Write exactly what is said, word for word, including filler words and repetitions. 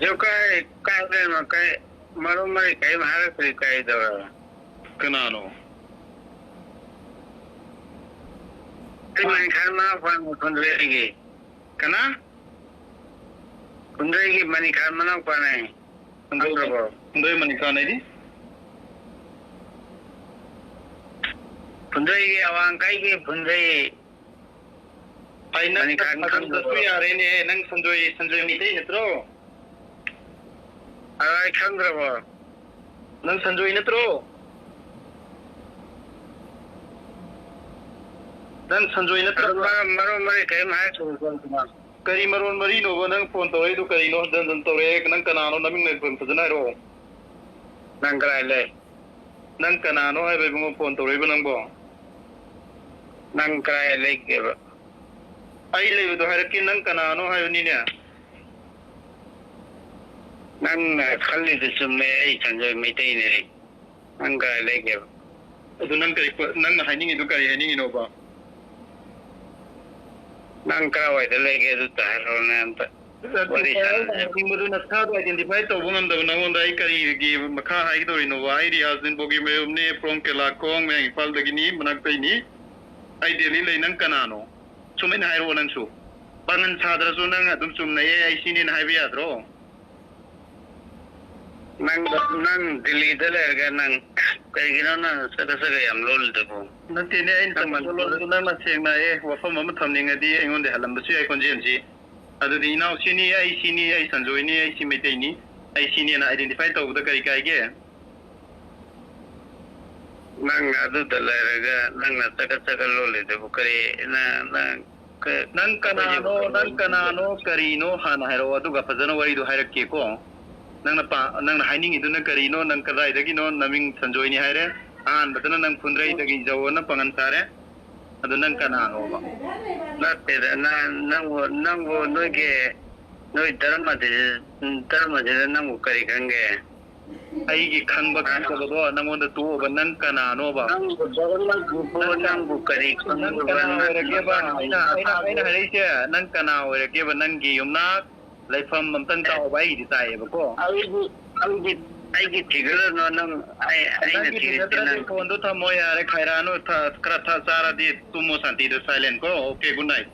ꯖꯣꯀꯥꯏ ꯀꯥꯏꯗꯅꯣ? ꯀꯩ ꯃꯔꯨ ꯃꯔꯤ ꯀꯔꯤꯝ ꯍꯥꯏꯔꯛꯇ꯭ꯔꯤ, ꯀꯩꯗꯧꯔꯕ? ꯀꯅꯥꯅꯣ? ꯑꯩ ꯃꯅꯤꯈꯥꯟ ꯃꯅꯥꯎꯄꯥꯅꯦ, ꯐꯨꯟꯗ꯭ꯔꯩꯒꯤ꯫ ꯀꯅꯥ? ꯐꯨꯟꯗ꯭ꯔꯩꯒꯤ ꯃꯅꯤꯈꯥꯟ ꯃꯅꯥꯎꯄꯥꯅꯦ꯫ ꯐꯨꯟꯗ꯭ꯔꯩ, ꯈꯪꯗ꯭ꯔꯕꯣ? ꯐꯨꯟꯗ꯭ꯔꯩ ꯃꯅꯤꯈꯥꯟ ꯍꯥꯏꯗꯤ? ꯐꯨꯟꯗ꯭ꯔꯩꯒꯤ, ꯑꯋꯥꯡꯈꯩꯒꯤ ꯐꯨꯟꯗ꯭ꯔꯩ꯫ ꯑꯩ ꯅꯪ ꯃꯅꯤꯈꯥꯟ ꯊꯥꯖꯤꯟꯕꯁꯨ ꯈꯪꯗ꯭ꯔꯕꯣ? ꯌꯥꯔꯦꯅꯦ꯫ ꯅꯪ ꯁꯟꯖꯣꯏ, ꯁꯟꯖꯣꯏ ꯃꯩꯇꯩ ꯅꯠꯇ꯭ꯔꯣ? ꯑꯗꯣ ꯑꯩ ꯈꯪꯗ꯭ꯔꯕꯣ? ꯅꯪ ꯁꯟꯖꯣꯏ ꯅꯠꯇ꯭ꯔꯣ? ꯅꯪ ꯁꯟꯖꯣꯏ ꯅꯠꯇ꯭ꯔꯣ? ꯑꯗꯨ ꯃꯔꯝ, ꯃꯔꯣꯟ ꯃꯔꯤ ꯀꯔꯤꯝ ꯍꯥꯏꯔꯛꯇ꯭ꯔꯤꯕꯣ? ꯀꯔꯤ ꯃꯔꯣꯟ ꯃꯔꯤꯅꯣꯕ? ꯅꯪ ꯐꯣꯟ ꯇꯧꯔꯛꯏꯗꯣ ꯀꯔꯤꯅꯣ? ꯍꯟꯖꯟ ꯍꯟꯖꯟ ꯇꯧꯔꯛꯑꯦ꯫ ꯅꯪ ꯀꯅꯥꯅꯣ? ꯅꯃꯤꯡ ꯅꯊꯣꯟ ꯐꯖꯅ ꯍꯥꯏꯔꯛꯑꯣ꯫ ꯅꯪ ꯀꯗꯥꯏ ꯂꯩ? ꯅꯪ ꯀꯅꯥꯅꯣ ꯍꯥꯏꯕ ꯏꯕꯨꯡꯉꯣ, ꯐꯣꯟ ꯇꯧꯔꯛꯏꯕ ꯅꯪꯕꯣ? ꯅꯪ ꯀꯗꯥꯏ ꯂꯩꯒꯦꯕ? ꯑꯩ ꯂꯩꯕꯗꯣ ꯍꯥꯏꯔꯛꯀꯦ, ꯅꯪ ꯀꯅꯥꯅꯣ ꯍꯥꯏꯕꯅꯤꯅꯦ꯫ ꯅꯪꯅ ꯈꯜꯂꯤꯗꯨ ꯆꯨꯝꯃꯦ, ꯑꯩ ꯁꯟꯖꯣꯏ ꯃꯩꯇꯩꯅꯦ꯫ ꯅꯪ ꯀꯗꯥꯏ ꯂꯩꯒꯦꯕ? ꯑꯗꯨ ꯅꯪ ꯀꯔꯤ, ꯅꯪꯅ ꯍꯥꯏꯅꯤꯡꯉꯤꯗꯨ ꯀꯔꯤ ꯍꯥꯏꯅꯤꯡꯉꯤꯅꯣꯕ? ꯅꯪ ꯀꯗꯥꯏꯋꯥꯏꯗ ꯂꯩꯒꯦ ꯑꯗꯨꯇ ꯍꯥꯏꯔꯛꯑꯣꯅꯦ ꯑꯝꯇ꯫ ꯋꯥꯔꯤ ꯁꯥꯟꯅꯁꯦ꯫ ꯍꯥꯏꯅꯤꯡꯕꯗꯨ ꯅꯁꯥꯗꯣ identify ꯇꯧꯕ ꯉꯝꯗꯕ ꯅꯉꯣꯟꯗ ꯑꯩ ꯀꯔꯤꯒꯤ ꯃꯈꯥ ꯍꯥꯏꯒꯗꯧꯔꯤꯅꯣꯕ? ꯑꯩ ꯔꯤꯌꯥꯖ ꯗꯤꯟꯕꯣꯒꯤ ꯃꯌꯨꯝꯅꯦ, from ꯀꯦꯂꯥꯈꯣꯡ, ꯃꯌꯥꯡ ꯏꯝꯐꯥꯜꯗꯒꯤꯅꯤ, ꯃꯅꯥꯛꯇꯩꯅꯤ꯫ ꯑꯩ ꯗꯦꯜꯂꯤ ꯂꯩ, ꯅꯪ ꯀꯅꯥꯅꯣ? ꯁꯨꯃꯥꯏꯅ ꯍꯥꯏꯔꯛꯑꯣ ꯅꯪꯁꯨ꯫ ꯄꯥꯡꯒꯟ ꯁꯥꯗ꯭ꯔꯁꯨ ꯅꯪ ꯑꯗꯨꯝ ꯆꯨꯝꯅ "ꯑꯦ, ꯑꯩ ꯁꯤꯅꯦꯅ" ꯍꯥꯏꯕ ꯌꯥꯗ꯭ꯔꯣ? ꯅꯪ, ꯅꯪ ꯗꯤꯜꯂꯤꯗ ꯂꯩꯔꯒ ꯅꯪ ꯀꯩꯒꯤꯅꯣ ꯅꯪ ꯆꯒꯠ ꯆꯒꯠ ꯌꯥꯝ ꯂꯣꯜꯂꯤꯗꯨꯕꯨ? ꯅꯠꯇꯦꯅꯦ, ꯑꯩꯅ ꯅꯪ ꯆꯒꯠ ꯃꯅꯤꯄꯨꯔ ꯂꯣꯜꯂꯤꯗꯨ ꯅꯪꯅ ꯁꯦꯡꯅ, "ꯑꯦ, ꯋꯥꯐꯝ ꯑꯃ ꯊꯝꯅꯤꯡꯉꯗꯤ ꯑꯩꯉꯣꯟꯗ ꯍꯜꯂꯝꯕꯁꯨ ꯌꯥꯏ ꯈꯣꯟꯖꯦꯜꯁꯤ꯫ ꯑꯗꯨꯗꯤ ꯏꯅꯥꯎ ꯁꯤꯅꯤ, ꯑꯩ ꯁꯤꯅꯤ, ꯑꯩ ꯁꯟꯖꯣꯏꯅꯤ, ꯑꯩ ꯁꯤ ꯃꯩꯇꯩꯅꯤ, ꯑꯩ ꯁꯤꯅꯦꯅ identify ꯇꯧꯕꯗ ꯀꯔꯤ ꯀꯥꯏꯒꯦ?" ꯅꯪ ꯑꯗꯨꯗ ꯂꯩꯔꯒ ꯅꯪꯅ ꯆꯒꯠ ꯆꯒꯠ ꯂꯣꯜꯂꯤꯗꯨꯕꯨ ꯀꯔꯤ? ꯅꯪ, ꯅꯪ ꯀ-, ꯅꯪ ꯀꯅꯥꯅꯣ, ꯑꯩꯈꯣꯏꯁꯤꯕꯨ ꯀꯔꯤ ꯅꯪ ꯀꯅꯥꯅꯣ, ꯀꯔꯤꯅꯣ ꯍꯥꯟꯅ ꯍꯥꯏꯔꯛꯑꯣ, ꯑꯗꯨꯒ ꯐꯖꯅ ꯋꯥꯔꯤꯗꯣ ꯍꯥꯏꯔꯛꯀꯦꯀꯣ꯫ ꯅꯪꯅ ꯄꯥ-, ꯅꯪꯅ ꯍꯥꯏꯅꯤꯡꯉꯤꯗꯨꯅ ꯀꯔꯤꯅꯣ? ꯅꯪ ꯀꯗꯥꯏꯗꯒꯤꯅꯣ? ꯅꯃꯤꯡ ꯁꯟꯖꯣꯏꯅꯤ ꯍꯥꯏꯔꯦ꯫ ꯑꯍꯥꯟꯕꯗꯅ ꯅꯪ ꯐꯨꯟꯗ꯭ꯔꯩꯗꯒꯤ ꯖꯧꯑꯅ ꯄꯥꯡꯒꯟ ꯁꯥꯔꯦ꯫ ꯑꯗꯨ ꯅꯪ ꯀꯅꯥꯅꯣꯕ? ꯅꯠꯇꯦꯗ, ꯅꯪ, ꯅꯪꯕꯨ, ꯅꯪꯕꯨ ꯅꯣꯏꯒꯤ, ꯅꯣꯏ ꯙꯔꯃꯗꯤ, ꯙꯔꯃꯁꯤꯗ ꯅꯪꯕꯨ ꯀꯔꯤ ꯈꯪꯒꯦ? ꯑꯩꯒꯤ ꯈꯪꯕ ꯈꯪꯗꯕꯗꯣ ꯅꯪꯉꯣꯟꯗ ꯇꯣꯛꯑꯣꯕ꯫ ꯅꯪ ꯀꯅꯥꯅꯣꯕ? ꯅꯪꯕꯨ ꯙꯔꯃꯕꯨ ꯅꯪ ꯀ-, ꯅꯪꯕꯨ ꯀꯔꯤ ꯅꯪ ꯈꯪꯗꯕ? ꯀꯅꯥ ꯅꯪ ꯑꯣꯏꯔꯒꯦꯕ? ꯅꯁꯥ ꯑꯩꯅ, ꯑꯩꯅ, ꯑꯩꯅ ꯍꯥꯏꯔꯛꯏꯁꯦ, ꯅꯪ ꯀꯅꯥ ꯑꯣꯏꯔꯒꯦꯕ? ꯅꯪꯒꯤ ꯌꯨꯝꯅꯥꯛ, ꯂꯩꯐꯝ ꯑꯝꯇꯪ ꯇꯥꯛꯑꯣꯕ, ꯑꯩꯒꯤꯗꯤ ꯇꯥꯛꯑꯦꯕꯀꯣ꯫ ꯑꯩꯒꯤ ꯑꯩꯒꯤ ꯑꯩꯒꯤ ꯐꯤꯒꯔꯅꯣ ꯅꯪ? ꯑꯩ ꯑꯩꯅ ꯅꯪꯒꯤ ꯐꯤꯒꯔꯁꯦ ꯐꯤꯒꯔꯗꯨꯗꯤ ꯅꯪ ꯐꯣꯟꯗꯣ ꯊꯝꯃꯣ ꯌꯥꯔꯦ, ꯈꯥꯏꯔꯛꯑꯅꯨ꯫ ꯊ- ꯈꯔ ꯊ- ꯆꯥꯔꯗꯤ ꯇꯨꯝꯃꯣ ꯁꯥꯟꯇꯤꯗ, silent ꯀꯣ꯫ Okay, good night.